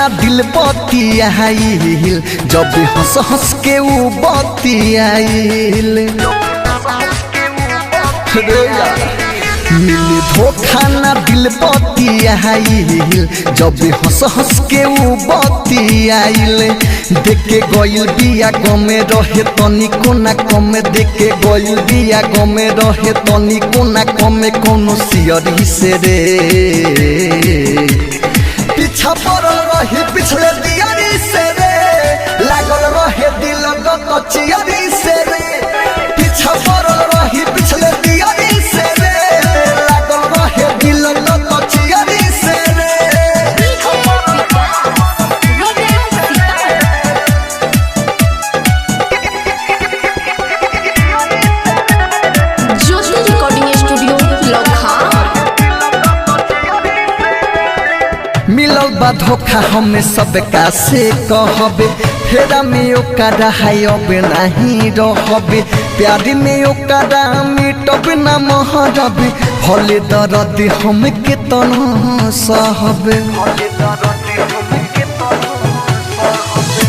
ना दिल बतियाइल, जब हंस हंस के ऊ बतियाइल। रे यार, मिली धोखा ना दिल बतियाइल, जब हंस हंस के ऊ बतियाइल। देखे गइल बिया गमे रहे तनिको ना कमे, देखे गइल बिया गमे रहे तनिको ना कमे, कोनो सियरी से रे। पीछा पड़ल रही पिछले दियारी से रे, लागल रहे दिल गचियरी से रे। पीछा पड़ल रही पिछले दियारी से रे, लागल रहे दिल गचियरी से रे। डीजे विकास रीगा सीतामढ़ी। ज्योति रिकॉर्डिंग स्टूडियो लखा। मिलल बा धोखा हमें सबका से कहबे, फेरा में ओकरा है अब नहीं रहबे। प्यार में ओकरा मिटब ना महरबे, भले दर्द हम के तना सहबे।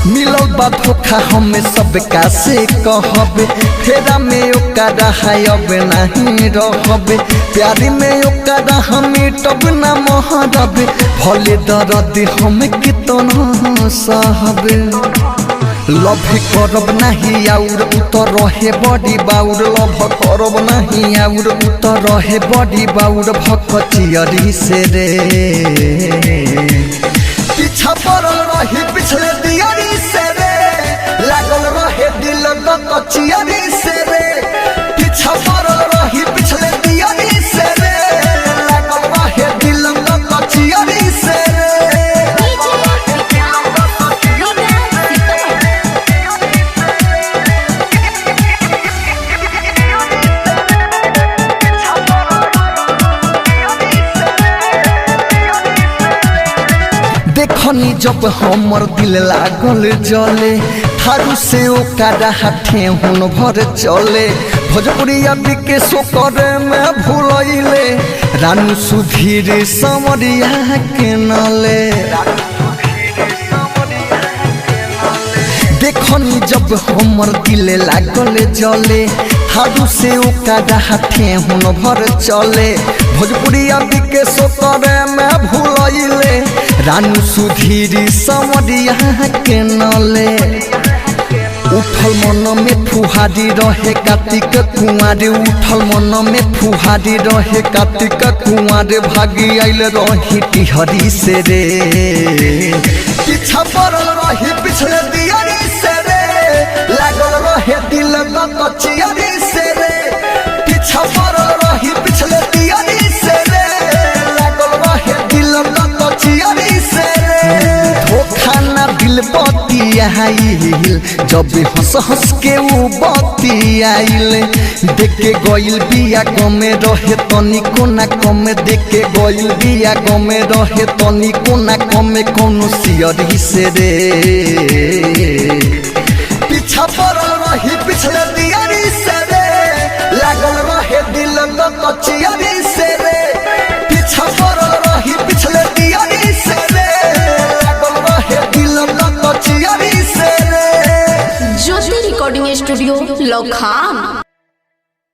मिलल बा धोखा हमें सबका से कहबे, फेरा में ओकरा है अब नहीं रहबे। प्यार में ओकरा हम मिटब ना महरबे, भले दर्द हम कितना सहबे। लभ करब नाही आउर उतर रहे बड़ी बाउर, लभ करब नाही आउर उतर रहे बड़ी बाउर, भकचियरी से रे। पीछा पड़ल रही पिछले दियारी से रे, लागल रहे दिल गचियरी से रे। पीछा पड़ल रही पिछले दियारी से रे, लागल रहे दिल गचियरी से रे। डीजे विकास रीगा सीतामढ़ी। देखनी जब हमर दिल लागल जले, थारू से ओकरा हाथे हुन भर चले। भोजपुरिया के सोकर में भूलैले, रानू सुधीर समरिया के नले। देखनी जब हमर दिल लागल जले, थारू से ओकरा हाथे हुन भर चले। भोजपुरिया के सोकर में भूलैले, रानू सुधीर समरिया के नले। उठल मन में फुहारी रहे कार्तिक कुंवारे, उठल मन में फुहारी रहे कार्तिक कुंवारे, भागी आइल रही टिहरी से रे। पीछा पड़ल रही पिछले दियारी से रे, लागल रहे दिल गचियरी से रे। पीछा पड़ल रही पिछले दियारी से रे, लागल रहे दिल गचियरी से रे। धोखा ना दिल बतियाइल, जब हंस हंस के ऊ बतियाइल। देखे गइल बिया गमे रहे तनिको ना कमे, देखे गइल बिया गमे रहे तनिको ना कमे, कोनो सियरी से रे। पीछा पड़ल रही पिछले दियारी से रे, लागल रहे दिल गचियरी से रे। पीछा पड़ल रही पिछले दियारी से रे, लागल रहे दिल गचियरी से रे। ज्योति रिकॉर्डिंग स्टूडियो लखा।